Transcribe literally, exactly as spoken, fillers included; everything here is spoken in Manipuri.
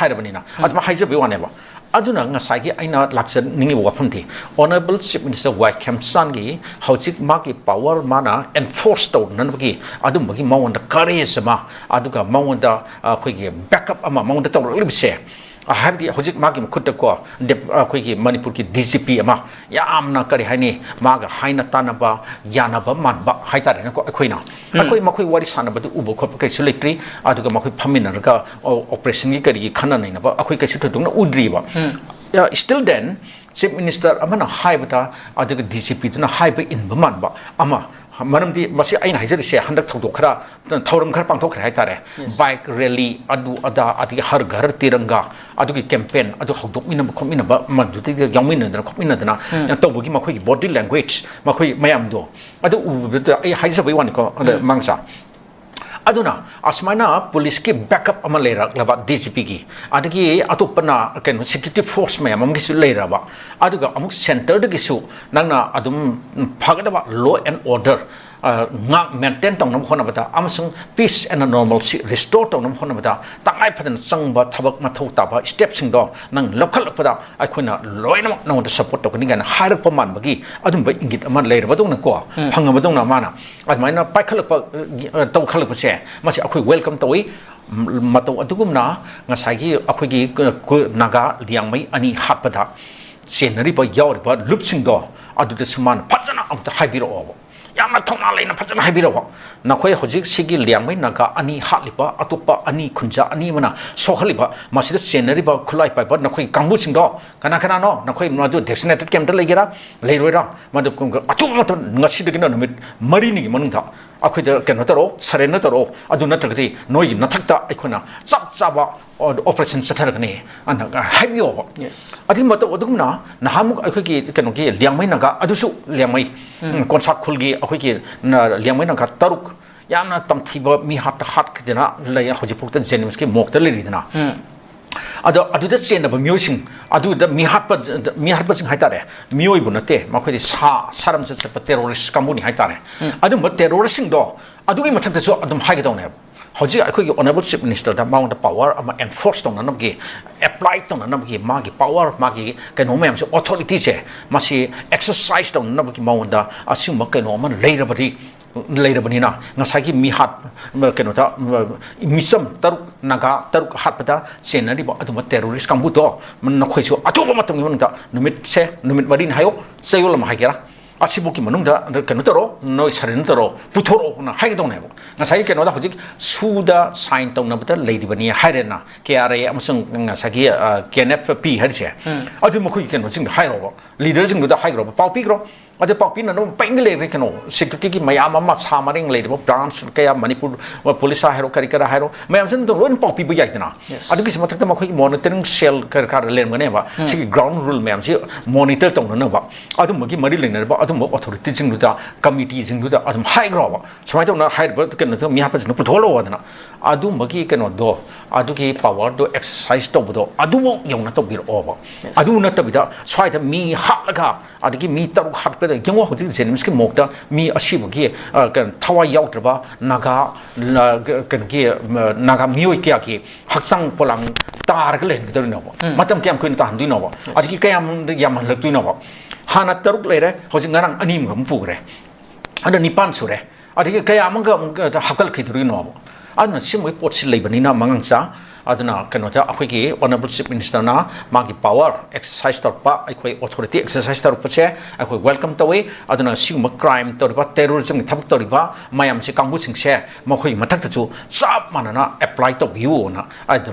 ꯍꯥꯏꯔꯕꯅꯤꯅ ꯑꯗꯨꯃꯥꯏꯅ ꯍꯥꯏꯖꯕꯒꯤ ꯋꯥꯅꯦꯕ꯫ ꯑꯗꯨꯅ ꯉꯁꯥꯏꯒꯤ ꯑꯩꯅ ꯂꯥꯛꯆꯅꯤꯡꯉꯤꯕ ꯋꯥꯐꯝꯗꯤ, Honourable Chief Minister ꯋꯥꯏ ꯈꯦꯝꯆꯥꯟꯒꯤ ꯍꯧꯖꯤꯛ ꯃꯥꯒꯤ power ꯃꯥꯅ enforce ꯇꯧꯅꯅꯕꯒꯤ ꯑꯗꯨꯝꯕꯒꯤ ꯃꯉꯣꯟꯗ courage ꯑꯃ, ꯑꯗꯨꯒ ꯃꯉꯣꯟꯗ ꯑꯩꯈꯣꯏꯒꯤ backup ꯑꯃ ꯃꯉꯣꯟꯗ ꯇꯧꯔꯛꯂꯤꯕꯁꯦ, ꯍꯥꯏꯕꯗꯤ ꯍꯧꯖꯤꯛ ꯃꯥꯒꯤ ꯃꯈꯨꯠꯇꯀꯣ, ꯑꯩꯈꯣꯏꯒꯤ ꯃꯅꯤꯄꯨꯔꯒꯤ D G P ꯑꯃ ꯌꯥꯝꯅ, ꯀꯔꯤ ꯍꯥꯏꯅꯤ, ꯃꯥꯒ ꯍꯥꯏꯅ ꯇꯥꯟꯅꯕ, ꯌꯥꯅꯕ ꯃꯥꯟꯕ ꯍꯥꯏꯇꯥꯔꯦꯅꯦꯀꯣ꯫ ꯑꯩꯈꯣꯏꯅ, ꯑꯩꯈꯣꯏ ꯃꯈꯣꯏ ꯋꯥꯔꯤ ꯁꯥꯟꯅꯕꯗꯨ ꯎꯕ ꯈꯣꯠꯄ ꯀꯩꯁꯨ ꯂꯩꯇ꯭ꯔꯤ꯫ ꯑꯗꯨꯒ ꯃꯈꯣꯏ ꯐꯝꯃꯤꯟꯅꯔꯒ ꯑꯣꯄꯔꯦꯁꯟꯒꯤ ꯀꯔꯤꯒꯤ ꯈꯟꯅ ꯅꯩꯅꯕ ꯑꯩꯈꯣꯏ ꯀꯩꯁꯨ ꯊꯣꯏꯗꯣꯛꯅ ꯎꯗ꯭ꯔꯤꯕ꯫ Still then, Chief Minister ꯑꯃꯅ ꯍꯥꯏꯕꯗ, ꯑꯗꯨꯒ D G Pꯗꯨꯅ ꯍꯥꯏꯕ ꯏꯟꯕ ꯃꯥꯟꯕ ꯑꯃ, ꯃꯔꯝꯗꯤ ꯃꯁꯤ ꯑꯩꯅ ꯍꯥꯏꯖꯔꯤꯁꯦ ꯍꯟꯗꯛ ꯊꯧꯗꯣꯛ ꯈꯔ, ꯊꯧꯔꯝ ꯈꯔ ꯄꯥꯡꯊꯣꯛꯈ꯭ꯔꯦ ꯍꯥꯏꯇꯥꯔꯦ꯫ Bike rally, ꯑꯗꯨ ꯑꯗꯥ, ꯑꯗꯒꯤ ꯍꯔ ꯘꯔ ꯇꯤꯔꯪꯒꯥ, ꯑꯗꯨꯒꯤ campaign ꯑꯗꯨ ꯍꯧꯗꯣꯛꯃꯤꯟꯅꯕ ꯈꯣꯠꯃꯤꯟꯅꯕ, ꯃꯗꯨꯗꯒꯤ ꯌꯥꯎꯃꯤꯟꯅꯗꯅ ꯈꯣꯠꯃꯤꯟꯅꯗꯅ ꯇꯧꯕꯒꯤ ꯃꯈꯣꯏꯒꯤ body language, ꯃꯈꯣꯏ ꯃꯌꯥꯝꯗꯣ ꯑꯗꯨ ꯎꯕꯗ ꯑꯩ ꯍꯥꯏꯖꯕꯩ ꯋꯥꯅꯤꯀꯣ, ꯑꯗ ꯃꯥꯡꯖꯥ꯫ ꯑꯗꯨꯅ ꯑꯁꯨꯃꯥꯏꯅ ꯄꯨꯂꯤꯁꯀꯤ backup ꯑꯃ ꯂꯩꯔꯛꯂꯕ, D G Pꯒꯤ, ꯑꯗꯒꯤ ꯑꯇꯣꯞꯄꯅ ꯀꯩꯅꯣ security force ꯃꯌꯥꯝ ꯑꯃꯒꯤꯁꯨ ꯂꯩꯔꯕ, ꯑꯗꯨꯒ ꯑꯃꯨꯛ centreꯗꯒꯤꯁꯨ ꯅꯪꯅ ꯑꯗꯨꯝ ꯐꯒꯗꯕ law and order, ꯑ, ꯉꯥꯛ maintain ꯇꯧꯅꯕ ꯍꯣꯠꯅꯕꯗ ꯑꯃꯁꯨꯡ peace and normalcy restore ꯇꯧꯅꯕ ꯍꯣꯠꯅꯕꯗ ꯇꯉꯥꯏ ꯐꯗꯅ ꯆꯪꯕ ꯊꯕꯛ ꯃꯊꯧ ꯇꯥꯕ stepꯁꯤꯡꯗꯣ ꯅꯪ ꯂꯧꯈꯠꯂꯛꯄꯗ ꯑꯩꯈꯣꯏꯅ ꯂꯣꯏꯅꯃꯛ ꯅꯉꯣꯟꯗ support ꯇꯧꯒꯅꯤ ꯀꯥꯏꯅ ꯍꯥꯏꯔꯛꯄ ꯃꯥꯟꯕꯒꯤ ꯑꯗꯨꯝꯕ ꯏꯪꯒꯤꯠ ꯑꯃ ꯂꯩꯔꯕꯗꯧꯅꯀꯣ, ꯐꯪꯉꯕꯗꯧꯅ ꯃꯥꯅ ꯑꯗꯨꯃꯥꯏꯅ ꯄꯥꯏꯈꯠꯂꯛꯄ, ꯑ, ꯇꯧꯈꯠꯂꯛꯄꯁꯦ, ꯃꯁꯤ ꯑꯩꯈꯣꯏ welcome ꯇꯧꯏ꯫ ꯃꯇꯧ ꯑꯗꯨꯒꯨꯝꯅ ꯉꯁꯥꯏꯒꯤ ꯑꯩꯈꯣꯏꯒꯤ ꯀ-, ꯀ-, ꯅꯥꯒꯥ ꯂꯤꯌꯥꯡꯃꯩ ꯑꯅꯤ ꯍꯥꯠꯄꯗ ꯆꯦꯟꯅꯔꯤꯕ ꯌꯥꯎꯔꯤꯕ ꯂꯨꯞꯁꯤꯡꯗꯣ, ꯑꯗꯨꯗꯁꯨ ꯃꯥꯅ ꯐꯖꯅ ꯑꯃꯨꯛꯇ ꯍꯥꯏꯕꯤꯔꯛꯑꯣꯕ, ꯌꯥꯝꯅ ꯊꯧꯅꯥ ꯂꯩꯅ ꯐꯖꯅ ꯍꯥꯏꯕꯤꯔꯛꯑꯣꯕ꯫ ꯅꯈꯣꯏ ꯍꯧꯖꯤꯛ ꯁꯤꯒꯤ ꯂꯤꯌꯥꯡꯃꯩ ꯅꯥꯒꯥ ꯑꯅꯤ ꯍꯥꯠꯂꯤꯕ, ꯑꯇꯣꯞꯄ ꯑꯅꯤ, ꯈꯨꯟꯖꯥ ꯑꯅꯤ ꯑꯃꯅ ꯁꯣꯛꯍꯜꯂꯤꯕ, ꯃꯁꯤꯗ ꯆꯦꯟꯅꯔꯤꯕ ꯈꯨꯠꯂꯥꯏ ꯄꯥꯏꯕ ꯅꯈꯣꯏ ꯀꯥꯡꯕꯨꯁꯤꯡꯗꯣ ꯀꯅꯥ ꯀꯅꯥꯅꯣ? ꯅꯈꯣꯏ ꯃꯗꯨ designated campꯇ ꯂꯩꯒꯦꯔꯥ, ꯂꯩꯔꯣꯏꯔꯥ? ꯃꯗꯨ ꯑꯊꯨꯕ ꯃꯇꯝ, ꯉꯁꯤꯗꯒꯤꯅ ꯅꯨꯃꯤꯠ ꯃꯔꯤꯅꯤꯒꯤ ꯃꯅꯨꯡꯗ ꯑꯩꯈꯣꯏꯗ ꯀꯩꯅꯣ ꯇꯧꯔꯛꯑꯣ, surrender ꯇꯧꯔꯛꯑꯣ, ꯑꯗꯨ ꯅꯠꯇ꯭ꯔꯒꯗꯤ ꯅꯣꯏꯒꯤ ꯅꯊꯛꯇ ꯑꯩꯈꯣꯏꯅ ꯆꯞ ꯆꯥꯕ operation ꯆꯠꯊꯔꯒꯅꯤ ꯑꯅ ꯍꯥꯏꯕꯤꯌꯣꯕ꯫ ꯑꯗꯨꯒꯤ ꯃꯇꯧ ꯑꯗꯨꯒꯨꯝꯅ ꯅꯍꯥꯟꯃꯨꯛ ꯑꯩꯈꯣꯏꯒꯤ ꯀꯩꯅꯣꯒꯤ ꯂꯤꯌꯥꯡꯃꯩ ꯅꯥꯒꯥ, ꯑꯗꯨꯁꯨ ꯂꯤꯌꯥꯡꯃꯩ, ꯎꯝ, ꯀꯣꯟꯁꯥꯛ ꯈꯨꯜꯒꯤ ꯑꯩꯈꯣꯏꯒꯤ ꯅ-, ꯂꯤꯌꯥꯡꯃꯩ ꯅꯥꯒꯥ ꯇꯔꯨꯛ ꯌꯥꯝꯅ ꯇꯝꯊꯤꯕ ꯃꯤ ꯍꯥꯠꯇ ꯍꯥꯠꯈꯤꯗꯅ ꯂꯩ, ꯍꯧꯖꯤꯛꯐꯥꯎꯗ JNIMSꯀꯤ morgueꯗ ꯂꯩꯔꯤꯗꯅ꯫ ꯎꯝ꯫ ꯑꯗꯣ ꯑꯗꯨꯗ ꯆꯦꯟꯅꯕ ꯃꯤꯑꯣꯏꯁꯤꯡ, ꯑꯗꯨꯗ ꯃꯤꯍꯥꯠꯄ, ꯃꯤꯍꯥꯠꯄꯁꯤꯡ ꯍꯥꯏꯇꯥꯔꯦ, ꯃꯤꯑꯣꯏꯕꯨ ꯅꯠꯇꯦ, ꯃꯈꯣꯏꯗꯤ ꯁꯥ, ꯁꯥꯔꯝꯆꯠ ꯆꯠꯄ terrorist ꯀꯥꯡꯕꯨꯅꯤ ꯍꯥꯏꯇꯥꯔꯦ꯫ ꯎꯝ꯫ ꯑꯗꯨꯝꯕ terroristꯁꯤꯡꯗꯣ ꯑꯗꯨꯒꯤ ꯃꯊꯛꯇꯁꯨ ꯑꯗꯨꯝ ꯍꯥꯏꯒꯗꯧꯅꯦꯕ꯫ ꯍꯧꯖꯤꯛ ꯑꯩꯈꯣꯏꯒꯤ Honourable Chief Minister ꯗ ꯃꯉꯣꯟꯗ power ꯑꯃ enforce ꯇꯧꯅꯅꯕꯒꯤ, apply ꯇꯧꯅꯅꯕꯒꯤ ꯃꯥꯒꯤ power, ꯃꯥꯒꯤ ꯀꯩꯅꯣ ꯃꯌꯥꯝꯁꯦ, authority ꯁꯦ, ꯃꯁꯤ exercise ꯇꯧꯅꯅꯕꯒꯤ ꯃꯉꯣꯟꯗ ꯑꯁꯤꯒꯨꯝꯕ ꯀꯩꯅꯣ ꯑꯃ ꯂꯩꯔꯕꯗꯤ, ꯂꯩꯔꯕꯅꯤꯅ, ꯉꯁꯥꯏꯒꯤ ꯃꯤ ꯍꯥꯠ, ꯀꯩꯅꯣꯗ, ꯃꯤꯆꯝ ꯇꯔꯨꯛ, ꯅꯥꯒꯥ ꯇꯔꯨꯛ ꯍꯥꯠꯄꯗ ꯆꯦꯟꯅꯔꯤꯕ ꯑꯗꯨꯝꯕ terrorist ꯀꯥꯡꯕꯨꯗꯣ ꯅꯈꯣꯏꯁꯨ ꯑꯊꯨꯕ ꯃꯇꯝꯒꯤ ꯃꯅꯨꯡꯗ, ꯅꯨꯃꯤꯠꯁꯦ, ꯅꯨꯃꯤꯠ ꯃꯔꯤꯅꯤ ꯍꯥꯏꯌꯣ, ꯆꯌꯣꯜ ꯑꯃ ꯍꯥꯏꯒꯦꯔꯥ, ꯑꯁꯤꯐꯥꯎꯒꯤ ꯃꯅꯨꯡꯗ ꯀꯩꯅꯣ ꯇꯧꯔꯣ, ꯅꯣꯏ surrender ꯇꯧꯔꯣ, ꯄꯨꯊꯣꯔꯛꯑꯣꯅ ꯍꯥꯏꯒꯗꯧꯅꯦꯕ꯫ ꯉꯁꯥꯏꯒꯤ ꯀꯩꯅꯣꯗ ꯍꯧꯖꯤꯛ ꯁꯨꯗ sign ꯇꯧꯅꯕꯗ ꯂꯩꯔꯤꯕꯅꯤ ꯍꯥꯏꯔꯦꯅ, K R A ꯑꯃꯁꯨꯡ ꯉꯁꯥꯏꯒꯤ, ꯑ, K N F P ꯍꯥꯏꯔꯤꯁꯦ, ꯎꯝ꯫ ꯑꯗꯨ ꯃꯈꯣꯏꯒꯤ ꯀꯩꯅꯣꯁꯤꯡꯗ ꯍꯥꯏꯔꯣꯕ, leader ꯁꯤꯡꯗꯨꯗ ꯍꯥꯏꯈ꯭ꯔꯣꯕ, ꯄꯥꯎ ꯄꯤꯈ꯭ꯔꯣ꯫ ꯑꯗꯨ ꯄꯥꯎ ꯄꯤꯅꯅꯕ ꯄꯩꯉꯩ ꯂꯩꯔꯦ ꯀꯩꯅꯣ, security ꯒꯤ ꯃꯌꯥꯝ ꯑꯃ ꯁꯥ ꯃꯔꯦꯡ ꯂꯩꯔꯤꯕ branch ꯀꯌꯥ, ꯃꯅꯤꯄꯨꯔ police ꯍꯥꯏꯔꯣ, ꯀꯔꯤ ꯀꯔꯥ ꯍꯥꯏꯔꯣ, ꯃꯌꯥꯝꯁꯤꯅ ꯑꯗꯨꯝ ꯂꯣꯏꯅ ꯄꯥꯎ ꯄꯤꯕ ꯌꯥꯏꯗꯅ꯫ Yes. ꯑꯗꯨꯒꯤꯁꯨ ꯃꯊꯛꯇ ꯃꯈꯣꯏꯒꯤ monitoring cell ꯀꯔꯤ ꯀꯔꯥ ꯂꯩꯔꯝꯒꯅꯦꯕ꯫ ꯎꯝ꯫ ꯁꯤꯒꯤ ground rule ꯃꯌꯥꯝꯁꯤ monitor ꯇꯧꯅꯅꯕ ꯑꯗꯨꯝꯕꯒꯤ ꯃꯔꯤ ꯂꯩꯅꯔꯤꯕ ꯑꯗꯨꯝꯕ authority ꯁꯤꯡꯗꯨꯗ, committee ꯁꯤꯡꯗꯨꯗ ꯑꯗꯨꯝ ꯍꯥꯏꯈ꯭ꯔꯣꯕ, ꯁꯨꯃꯥꯏꯅ ꯇꯧꯅ ꯍꯥꯏꯔꯤꯕ ꯀꯩꯅꯣꯗꯣ, ꯃꯤ ꯍꯥꯠꯄꯁꯤꯡꯗꯣ ꯄꯨꯊꯣꯛꯍꯜꯂꯛꯑꯣꯗꯅ꯫ ꯑꯗꯨꯝꯕꯒꯤ ꯀꯩꯅꯣꯗꯣ, ꯑꯗꯨꯒꯤ power ꯗꯣ exercise ꯇꯧꯕꯗꯣ ꯑꯗꯨꯃꯛ ꯌꯧꯅ ꯇꯧꯕꯤꯔꯛꯑꯣꯕ꯫ Yes. ꯑꯗꯨ ꯅꯠꯇꯕꯤꯗ ꯁ꯭ꯋꯥꯏꯗ ꯃꯤ ꯍꯥꯠꯂꯒ, ꯑꯗꯒꯤ ꯃꯤ ꯇꯔꯨꯛ ꯍꯥꯠꯄꯗ, ꯌꯦꯡꯉꯣ, ꯍꯧꯖꯤꯛ JNIMS ꯀꯤ morgue ꯇ ꯃꯤ ꯑꯁꯤꯕꯒꯤ, ꯑ, ꯀꯩꯅꯣ, ꯊꯋꯥꯏ ꯌꯥꯎꯗ꯭ꯔꯕ ꯅꯥꯒꯥ, ꯅ-, ꯀꯩꯅꯣꯒꯤ, ꯃ-, ꯅꯥꯒꯥ ꯃꯤꯑꯣꯏ ꯀꯌꯥꯒꯤ ꯍꯛꯆꯥꯡ ꯄꯣꯂꯥꯡ ꯇꯥꯔꯒ ꯂꯩꯍꯟꯒꯗꯧꯔꯤꯅꯣꯕ? ꯎꯝ꯫ ꯃꯇꯝ ꯀꯌꯥꯝ ꯀꯨꯏꯅ ꯇꯥꯍꯟꯗꯣꯏꯅꯣꯕ? Yes. ꯑꯗꯒꯤ ꯀꯌꯥꯝ ꯌꯥꯝꯍꯜꯂꯛꯇꯣꯏꯅꯣꯕ? ꯍꯥꯟꯅ ꯇꯔꯨꯛ ꯂꯩꯔꯦ, ꯍꯧꯖꯤꯛ ꯉꯔꯥꯡ ꯑꯅꯤ ꯑꯃꯒ ꯑꯃꯨꯛ ꯄꯨꯈ꯭ꯔꯦ, ꯑꯗ ꯅꯤꯄꯥꯟ ꯁꯨꯔꯦ, ꯑꯗꯒꯤ ꯀꯌꯥ ꯑꯃꯒ ꯑꯃꯨꯛ ꯍꯥꯞꯀꯠꯂꯛꯈꯤꯗꯣꯔꯤꯅꯣꯕ? ꯑꯗꯨꯅ ꯁꯤꯒꯨꯝꯕꯒꯤ ꯄꯣꯠꯁꯤ ꯂꯩꯕꯅꯤꯅ, ꯃꯉꯥꯡꯆꯥ, ꯑꯗꯨꯅ ꯀꯩꯅꯣꯗ ꯑꯩꯈꯣꯏꯒꯤ Honourable Chief Minister ꯅ ꯃꯥꯒꯤ power exercise ꯇꯧꯔꯛꯄ, ꯑꯩꯈꯣꯏ authority exercise ꯇꯧꯔꯛꯄꯁꯦ ꯑꯩꯈꯣꯏ welcome ꯇꯧꯏ꯫ ꯑꯗꯨꯅ ꯁꯤꯒꯨꯝꯕ crime ꯇꯧꯔꯤꯕ, terrorism ꯒꯤ ꯊꯕꯛ ꯇꯧꯔꯤꯕ ꯃꯌꯥꯝꯁꯦ, ꯀꯥꯡꯕꯨꯁꯤꯡꯁꯦ, ꯃꯈꯣꯏꯒꯤ ꯃꯊꯛꯇꯁꯨ ꯆꯞ ꯃꯥꯟꯅꯅ apply ꯇꯧꯕꯤꯌꯨꯅ ꯑꯩ ꯑꯗꯨꯝ